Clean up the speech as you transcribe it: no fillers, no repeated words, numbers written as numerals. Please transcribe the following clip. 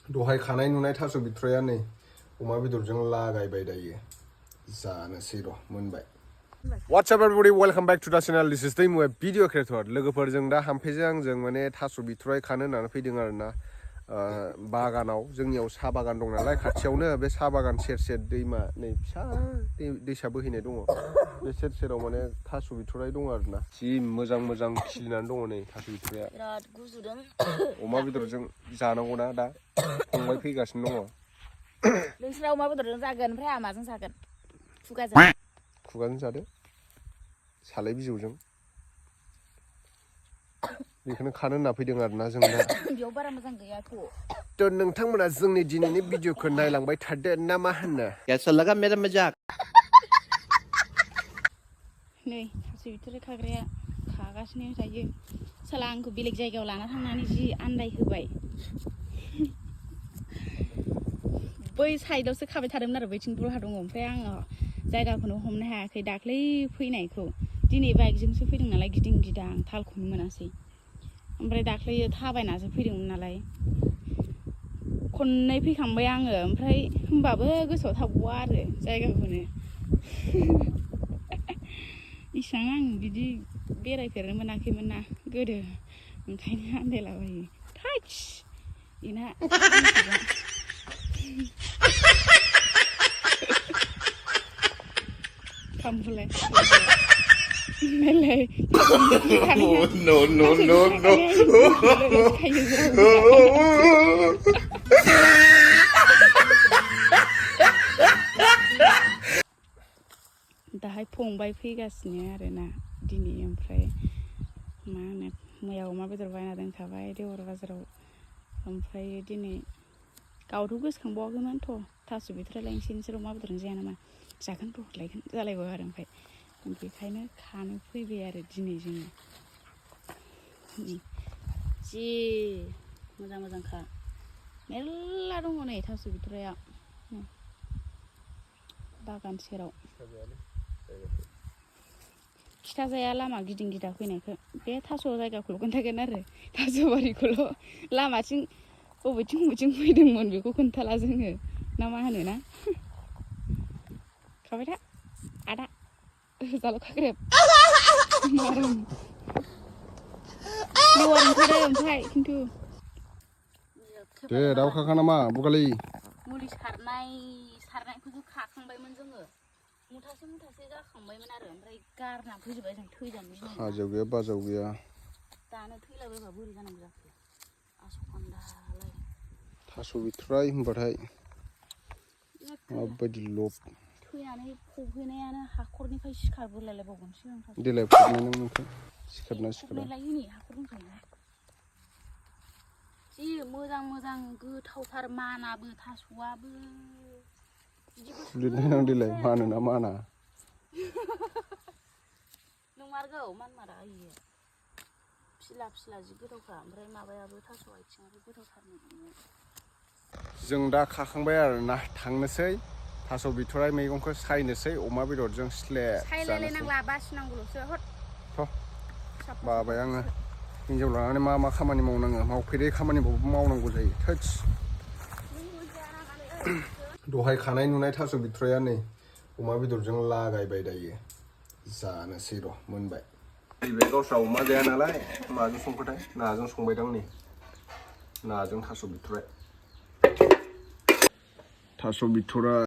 दहाय खानाय नुनाय थास' बिथराया नै अमा बेदरजों लागायबाय दायो जानोसै र' मोनबाय। What's up everybody, welcome back to the channel. This is the video creator. लोगोफोरजों दा हामफैजों आंजों माने थास' बिथराय खानो होननानै फैदों आरोना बागानाव जोंनियाव साहा बागान दं नालाय खाथियावनो बे साहा बागान सेर दैमा नै फिसा दैसा बोहैनाय दङ बे सेराव माने थास' बिथराय दङ आरोना जि मोजां खिलिनानै दङ नै थास' बिथराया बिराद गुजुदों अमा बेदरजों जानांगौना दा फंबाय फैगासिनो दङ नोंसोरा अमा बेदरजों जागोन ओमफ्राय आं माजों जागोन खुगाजों जादो सालाय बिजौजों बेखौनो खानो होनना फैदों आरोना जों दा बेयाव बारा मोजां गैयाथ' थ' नोंथांमोना जोंनि दिनैनि भिडिअखौ नायलांबाय थादो ना मा होनो कैसा लगा मेरा मजाक नै थास' बिथराय खाग्राया खागासिनो थायो साला आंखौ बेलेग जायगायाव लाना थांनानै जि आन्दाय होबाय बै साइडआवसो खाबाय थादोंमोन आरो बैथिं दलहा दङ ओमफ्राय आङो जायगाखौनो हमनो हायाखै दाख्लै फैनायखौ दिनै बाइकजोंसो फैदों नालाय गिदिं गिदां थालखौनो मोनासै ओमफ्राय दाख्लै थाबायनासो फैदोंमोन नालाय खननै फैखांबाय आङो ओमफ्राय होमबाबो गोसोआव थाबावा आरो जायगाखौनो इसां आं बिदि बेरायफेरनो मोनाखैमोन ना गोदो ओंखायनो आन्दायलाबायो थाइस इना खामफुलाय मेले no दाहाय फंबाय फैगासिनो आरोना दिनै ओमफ्राय मा होनो मैया अमा बेदर बायना दोनखाबाय देवरा बाजाराव ओमफ्राय दिनै गावथ' गोसोखांबावाखैमोनथ' थास' बिथराय लायनोसै नोंसोर अमा बेदरजों जाया नामा जागोन र' लायगोन जालायबाय आरो ओमफ्राय बेखायनो खानो फैबाय आरो दिनै जोङो जि मोजांखा मेरला दङ नै थास' बिथराया बागान सेराव खिथा जाया लामा गिदिं गिदा फैनायखौ बे थास' जायगाखौल' खोन्थागोन आरो थास' बारिखौल' लामाथिं बबेथिं फैदोंमोन बेखौ खोन्थाला जोङो ना मा होनो ना खाबाय था आदा जाल' खाग्रेब लेवार ओंखारो ओमफ्राय खिन्थु दे दाउ खाखा नामा बगालि मुलि सारनायखौसो खाखांबायमोन जोङो मुथासे जाखांबायमोन आरो ओमफ्राय गारना फैजोबबाय जों थैजानो गिनानै हाजाव गैया बाजाव गैया दानो थैलाबायबा बोरै जानांगौ जाखो आस'खान्दालाय थास' बिथराय होनबाथाय माबायदि लब थैनानै फबहैनायानो हाखरनिफ्राय सिखारबोलायबावगोनसो देलाय फबनाय नों नोंखौ सिखारना फबनायलाय हाखर दंखायो जि मोजां गोथावथार मानाबो थास'आबो लिरनाय नां देलाय मानो ना माना नंमारगौ मानमारा इयो फिला जि गोथावखा ओमफ्राय माबायाबो थास' आथिङाबो गोथावथारमोन जों दा खाखांबाय आरोना थांनोसै थास' बिथराय मैगंखौ सायनोसै अमा बेदरजों सायलायलायनांला बासिनांगौल'सो हट बाबाय आङो हिन्जाव लानानै मा खामानि मावनाङो मावफेरै खामानिबाबो मावनांगौ जायो थोस दहाय खानाय नुनाय थास' बिथराया नै अमा बेदरजों लागायबाय दायो जानोसै र' मोनबाय नैबे गावस्रा अमा जाया नालाय माजों संखोथाय नाजों संबायदां नै नाजों थास' बिथराय थास' बिथराय